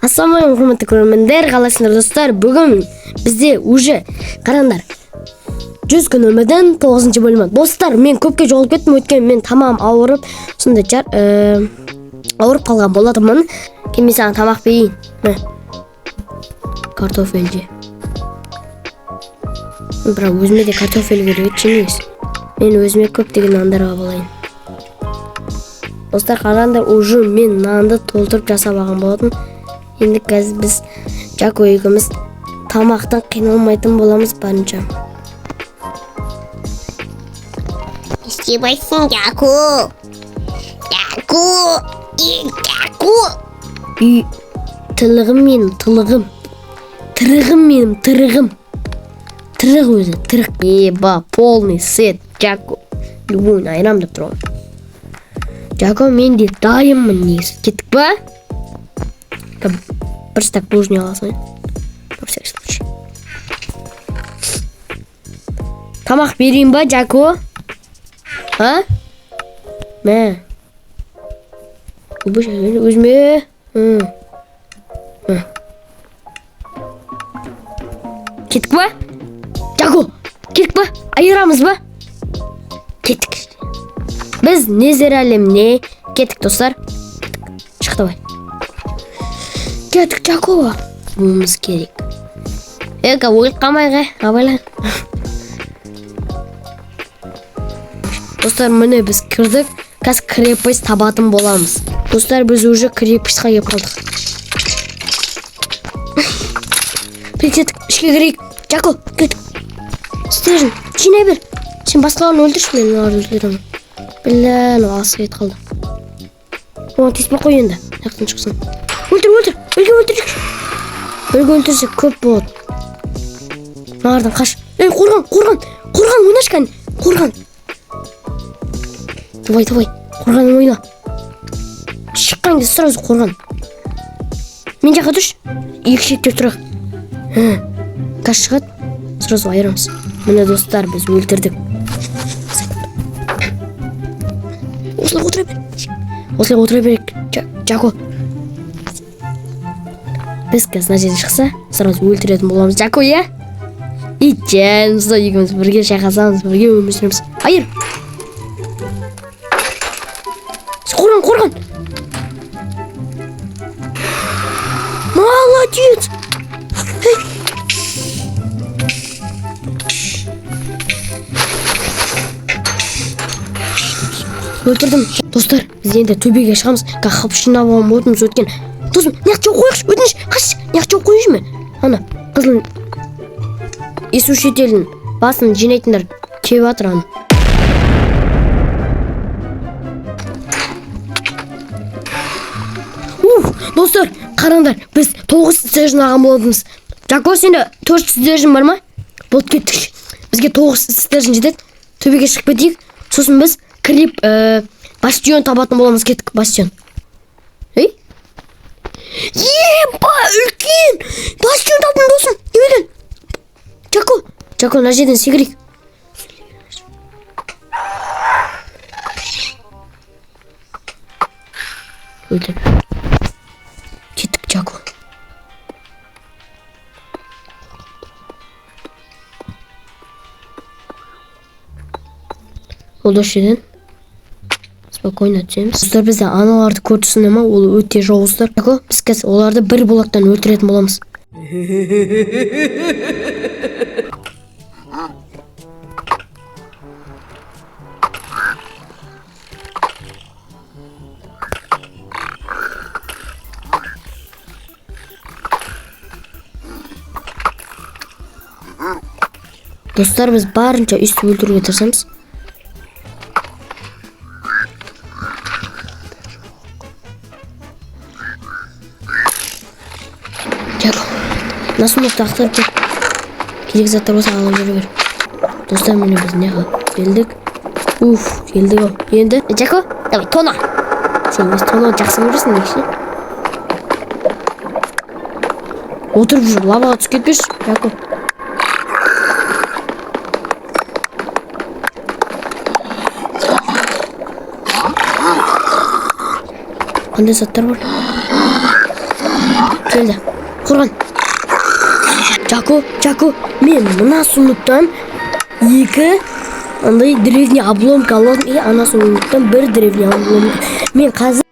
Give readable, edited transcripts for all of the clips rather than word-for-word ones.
Ассалаумағалейкум, құрметті көрермендер, қалайсыңдар, достар? Бүгін бізде уже, қараңдар, 100 күн өмірдің 9 бөлімі. Достар, мен көпке жоғалып кеттім, өйткені мен тамағым ауырып, сондай ауырып қалған болатынмын. Кел, мен саған тамақ берейін. Мә. Картофель же. Бірақ өзіме де картофель керек еді негізі. Мен өзіме көптеген нандар алып алайын. Достар, қараңдар, уже мен нанды толтырып жасап алған болатын. Енді қазір біз Жако екеуміз тамақтан қиналмайтын боламыз барынша. Не істейсің, Жако? Жако! Жако! Үй, тылығым менің, тылығым. Тырығым менің, тырығым. Тырық өзі, тырық. Еба, полный сет, Жако. Любойын айырам деп тұр ғой. Жако, мен де дайынмын негізі. Кеттік па? Бір стак булыжник аласың, на всякий случай. Тамақ берейін ба, Жако? А? Мә. Өзіме. Кеттік па? Жако, кеттік па? Айырамыз ба? Кеттік. Біз Незер әлеміне кеттік, достар. Шық, давай. Кеттік, Жако. Болуымыз керек. Эка, өліп қалмайық, абайла. Достар, міне біз кірдік. Қазір крепость табатын боламыз. Достар, біз уже крепостьқа келіп қалдық. Кеттік, ішке кірейік. Жако, кеттік. Стержень, жинай бер. Сен басқаларын өлтірші, мен мыналарды өлтіремін. Бля, анау алысқа кетіп қалды. Оған тиіспей қой енді. Жақтан шықсын. Өлтір, өлтір. Бірге өлтірейікші. Бірге өлтірсек көп болады. Мыналардан қаш. Ей, қорған, қорған. Қорған ойнашы кәне. Қорған. Давай, давай. Қорған ойна. Шыққан кезде сразу қорған. Мен жаққа тұршы. Екі шетте тұрайық. Қазір шығады. Сразу айырамыз. Міне, достар, біз өлтірдік. Осылай отыра бер. Осылай отыра берейік. Жако. Біз қазір мына жерден шықса, сразу өлтіретін боламыз. Жако, иә? И жанымызда екеуміз бірге шайқасамыз, бірге өмір сүреміз. Айыр! Қорған, қорған! Молодец! Эй! Өлтірдім. Достар, біз енді төбеге шығамыз. Қазір хап жинап алған болатынбыз өткен. Досым, мына жақта жауып қояйықшы, өтініш, қаш, мына жақта жауып қояйыншы мен. Ана, қызыл иесушительдің басын жинайтындар келіп жатыр ана. Уф, достар, қараңдар, біз 9 стержень алған болатынбыз. Жако, сенде 4 стержень бар ма? Болды, кеттік. Бізге 9 стержень жетеді. Төбеге шығып кетейік. Сосын біз кіріп, бастион табатын боламыз. Кеттік, бастион. Ей? Еба, үлкен! Бастион таптым, досым. Не екен? Жако, Жако, мына жерден секірейік. Өлтір. Кеттік, Жако. Ол осы жерден спокойно түсеміз. Достар, бізде аналарды көріп тұрсыңдар ма? Ол өте жауыздар. Жако, біз қазір оларды бір бұлақтан өлтіретін боламыз. Достар, біз барынша өйстіп өлтіруге тырысамыз. Жако, мына сундукты ақтарып кет. Керек заттар болса алып жүре бер. Достар, міне біз неға келдік. Уф, келдік ау. Енді, Жако, давай, тона. Сен өз тонауды жақсы көресің негізі. Отырып жүр, лаваға түсіп кетпеші, Жако. Қандай заттар бар? Келді. Қорған. Жако, Жако, мен мына сундуктан екі андай древний обломка алып алдым. И ана сундуктан бір древний обломка. Мен қазір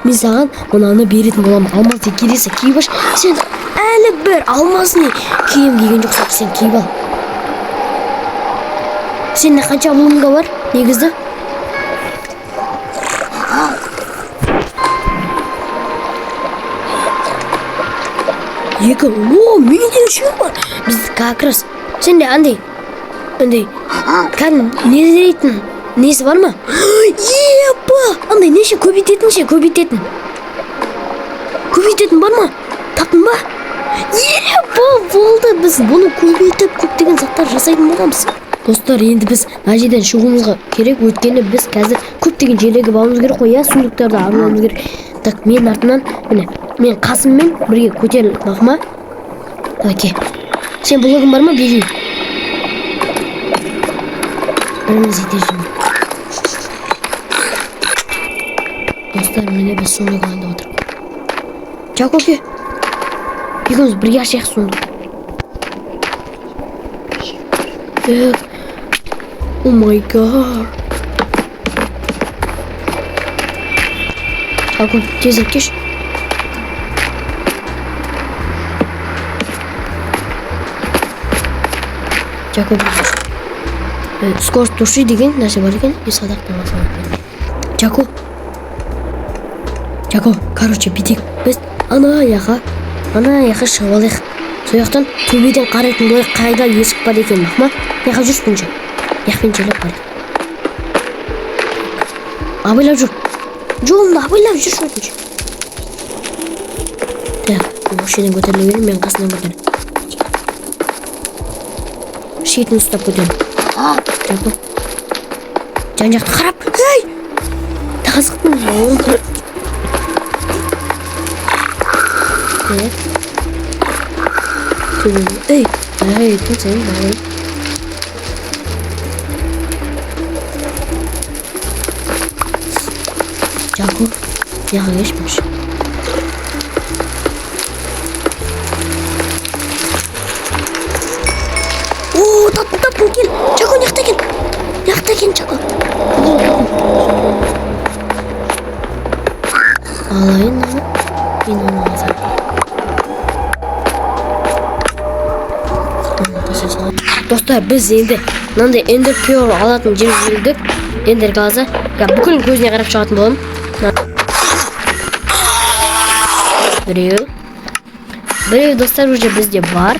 мен саған мынаны беретін боламын. Алмазды келесі киіп аш. Сен әлі бір алмазный киім киген жоқсың, сен киіп ал. Сенде қанша обломка бар негізі? Екі. О, менде үшеу бар. Біз как раз. Сенде андай кәдімгі не дейтін несі бар ма? Епа! Андай неше көбейтетін ше, көбейтетін. Көбейтетін бар ма? Таптың ба? Епа, болды, біз бұны көбейтіп көптеген заттар жасайтын боламыз. Достар, енді біз мына жерден шығуымызға керек, өйткені біз қазір көптеген жерлерге баруымыз керек қой, иә, сундуктарды аралауымыз керек. Так, менің артымнан, міне, мен қасыммен бірге көтеріл, мақма. Давай, кел. Сен блогың бар ма, берейін? Біріміз итеріп. Достар, міне біз сундук алайын деп отырмыз. Жако, кел. Екеуміз бірге ашайық сундук. Так. Oh my god. Жако, тезірек келші. Жако, скорость души деген нәрсе бар екен, и садақтан алсам. Жако. Жако, короче, бүйтейік. Біз ана жаққа шығып алайық. Сол жақтан төбеден қарайтын болайық, қайда есік бар екен, мақма? Мына жаққа жүрші бірінші. Мына жақпен жайлап барайық. Абайлап жүр. Жолыңды абайлап жүрші өтініш. Так, осы жерден көтеріле беремін, мен қасынан көтеремін. Шетін ұстап көтеремін. Жако. Жан жақты қарап. Ей! Тазықтың жолын көр. Так. Ей, ей, кім сен? Давай. Жако, жаққа келші. О, таптым, таптым, кел. Жако, мына жақта екен. Мына жақта екен, Жако. Алайын оны. Мен оны алсам. Достар, біз енді мынандай эндер пёрл алатын жер жүрдік. Эндер глаза. Бүкіл көзіне қарап шығатын боламын. Біреу. Біреу, достар, уже бізде бар.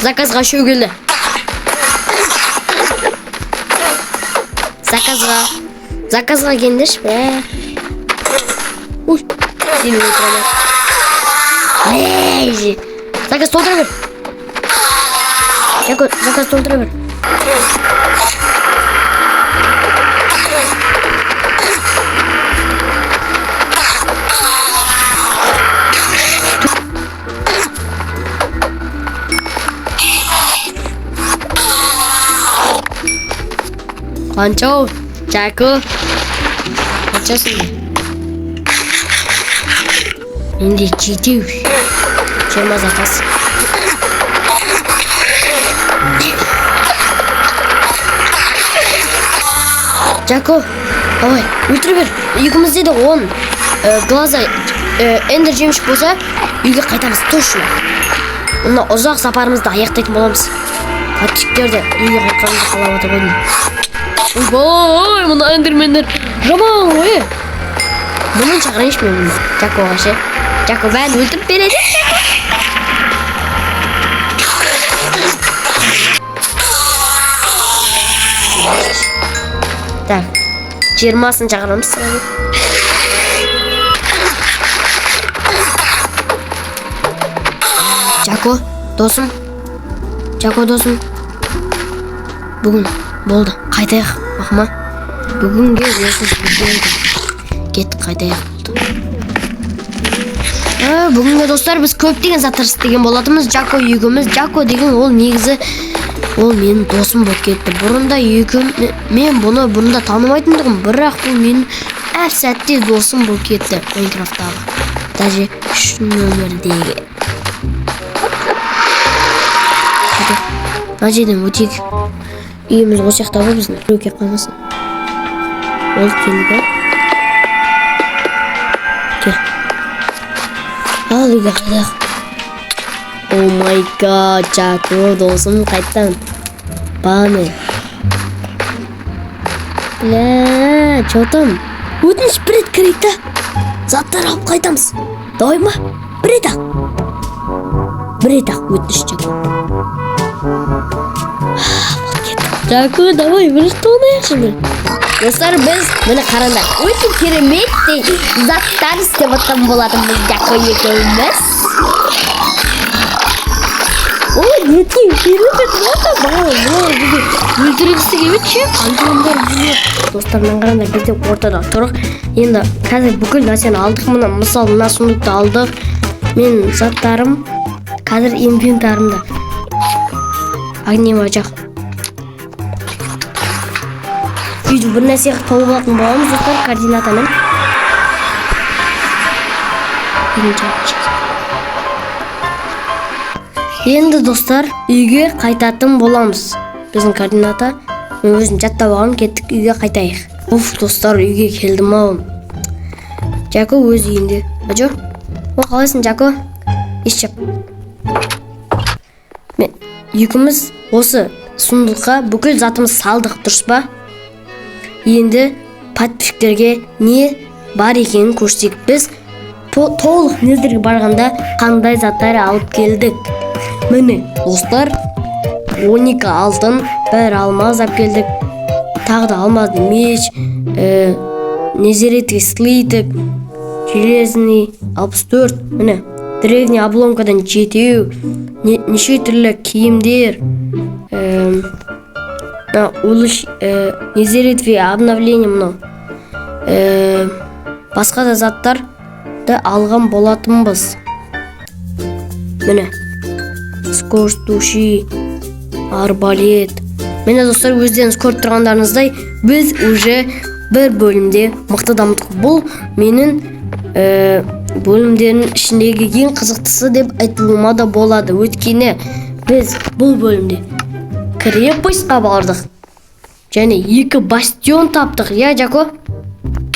Заказға үшеу келді. Заказға. Заказға келдіңдерші, бә. Ой, сені өлтіре алмадым. Эй, заказ толтыра бер. Жако, заказ толтыра бер. Қанша, Жако? Қаншасың? Менде жетеу. 20 заказ. Жако, давай, өлтіре бер. Екімізде де 10 глаза эндер жемшік болса, үйге қайтамыз точно. Мына ұзақ сапарымызды аяқтайтын боламыз. Подписчиктер де үйге қайтқанымызды қалап отыр ғой деймін. Ой, мына эндермендер жаман ғой. Бұны шақырайыншы мен бұны. Жакоға ше. Жако бәрін өлтіріп береді. Так, 20-сын шақырамыз сразу. Жако, досым. Жако, досым. Бүгін болды, қайтайық, мақма. Бүгінге осы жерден кеттік, қайтайық болды. Бүгінгі достар біз көптеген заттар істеген болатынбыз. Жако екеуміз. Жако деген ол негізі ол менің досым болып кетті. Бұрында мен бұны бұрында танымайтын тұғым, бірақ бұл менің әп сәтте досым болып кетті Майнкрафттағы. Даже үш нөмірдегі. Мына жерден өтейік. Үйіміз осы жақта ғой біздің. Біреу келіп қалмасын. Ол келді. Кел. Ал үйге қайтайық. Oh my God, Жако досым қайттан. Баны. Бля, чё там? Өтініш, бір рет кірейік та. Заттар алып қайтамыз. Давай ма? Бір рет ақ. Бір рет ақ өтініш, Жако. Вот кеттік. Жако, давай, бір рет ойнайықшы бір. Достар, біз міне қараңдар. Өте кереметтей заттар істеп жатқан болатынбыз Жако екеуміз. Ой, неткен керемет болса, бағана бұлар бізді өлтіргісі келмейді ше, антондар бізге. Достар, мына қараңдар, біз де ортада тұрық. Енді қазір бүкіл нәрсені алдық. Мына, мысалы, мына сундукты алдық. Мен заттарым қазір инвентарымда. Огневый жақ. Үйді бір нәрсе қылып тауып алатын боламыз, достар, координатамен. Үйдің жағы. Енді, достар, үйге қайтатын боламыз. Біздің координата. Мен өзім жаттап алғанмын, кеттік үйге қайтайық. Уф, достар, үйге келдім ау. Жако өз үйінде. Ажо, о, қалайсың, Жако? Еш жап. Мен екеуміз осы сундукқа бүкіл затымыз салдық, дұрыс па? Енді подписчиктерге не бар екенін көрсетейік. Біз толық Незерге барғанда қандай заттар алып келдік. Міне, достар, 12 алтын, бір алмаз алып келдік. Тағы да алмазный меч, незеритовый слиток, железный 64, міне, древний обломкадан жетеу, неше түрлі киімдер, мына незеритовый обновление мынау. Басқа да заттарды алған болатынбыз. Міне, скорость души, арбалет. Міне, достар, өздеріңіз көріп тұрғандарыңыздай, біз уже бір бөлімде мықты дамыдық. Бұл менің бөлімдердің ішіндегі ең қызықтысы деп айтуыма да болады. Өйткені біз бұл бөлімде крепостьқа бардық. Және екі бастион таптық, иә, Жако?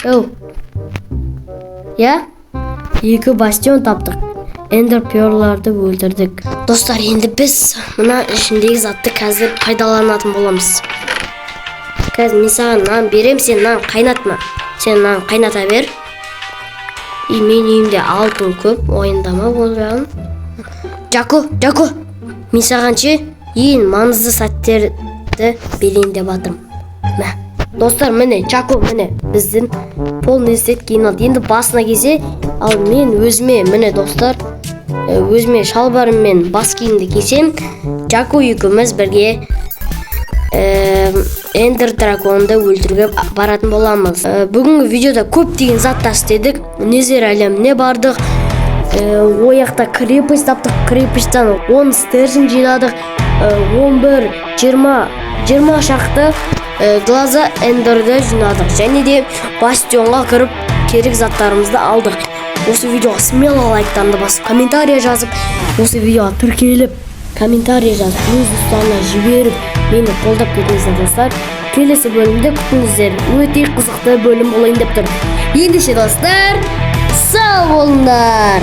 Оу. Иә? Екі бастион таптық. Эндер перларды өлтірдік. Достар, енді біз мына ішіндегі затты қазір пайдаланатын боламыз. Қазір мен саған нан берем, сен нан қайнатма. Сен нан қайната бер. И мен үйімде алтын көп, уайымдама ол жағын. Жако, Жако, мен саған ше ең маңызды сәттерді берейін деп жатырмын. Мә. Достар, міне, Жако, міне, біздің полный сет киін алды. Енді басына келсе, ал мен өзіме, міне, достар, өзіме шалбарым мен бас киімді кисем, Жако екеуміз бірге Эндер драконды өлтіруге баратын боламыз. Бүгінгі видеода көптеген заттар істедік. Незер әлеміне бардық. О жақта крепость таптық. Крепостьтан 10 стержень жинадық. 11, 20, 20 шақты глаза Эндерді жинадық. Және де бастионға кіріп керек заттарымызды алдық. Осы видеоға смело лайктарыңды басып, комментарий жазып, осы видеоға тіркеліп, комментарий жазып, өз достарына жіберіп, мені қолдап кетіңіздер, достар. Келесі бөлімде күтіңіздер. Өте қызықты бөлім болайын деп тұр. Ендеше, достар, сау болыңдар.